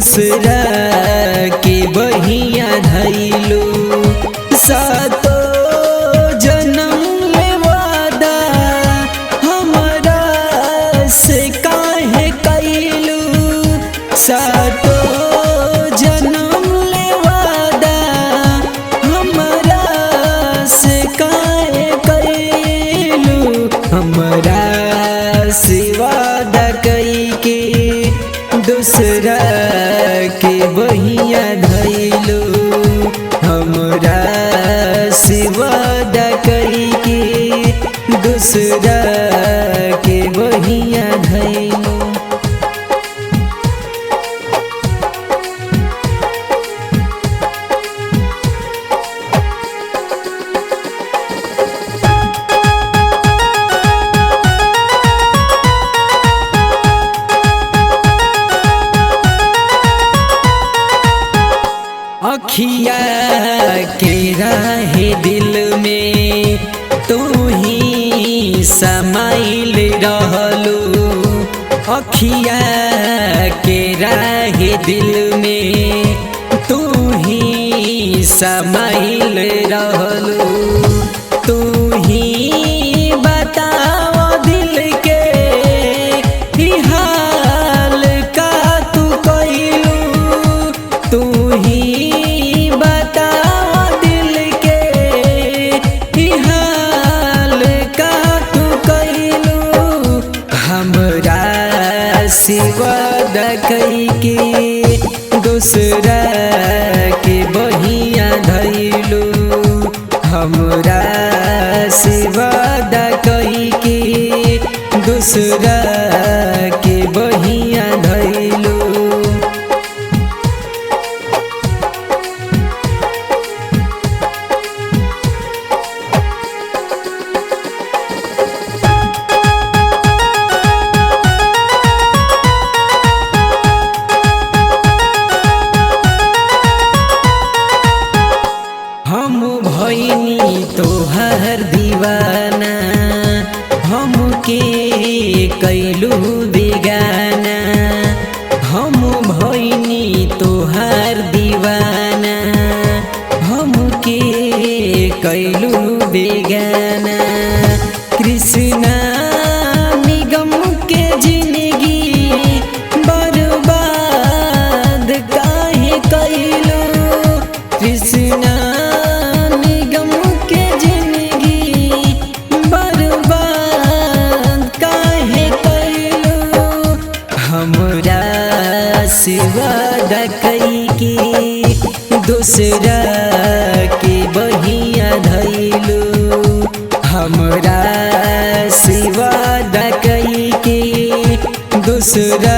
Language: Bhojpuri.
दूसरा के बहिया धैलू। सातो जन्म ले वादा हमरा से काहे कैलू। सातो जन्म ले वादा हमरा से काहे कैलू। हमरा से वादा कई के दूसरा के बहिया धैलू। हमरा से वादा कई के दूसरा के बहिया धैलू। अखिया के राहे दिल में तू ही समाइल रहलू। अखिया के राहे दिल में तू ही समाइल रहलू। तू ही बताओ दिल के ई हाल का तू कैलू। तू ही वादा कई के दूसरा के बहिया धैलू। हमरा से वादा कई के दूसरा के बहिया धैलू। हम भइनी तोहर दीवाना, हमके कैलू बेगाना। हम भइनी तोहर दीवाना, हमके कैलू बेगाना। कृष्णा निगम के जिंदगी बर्बाद काहे कैलू। कृष्णा वादा कई के दूसरा के बहिया धैलू। हमरा से वादा कई के दूसरा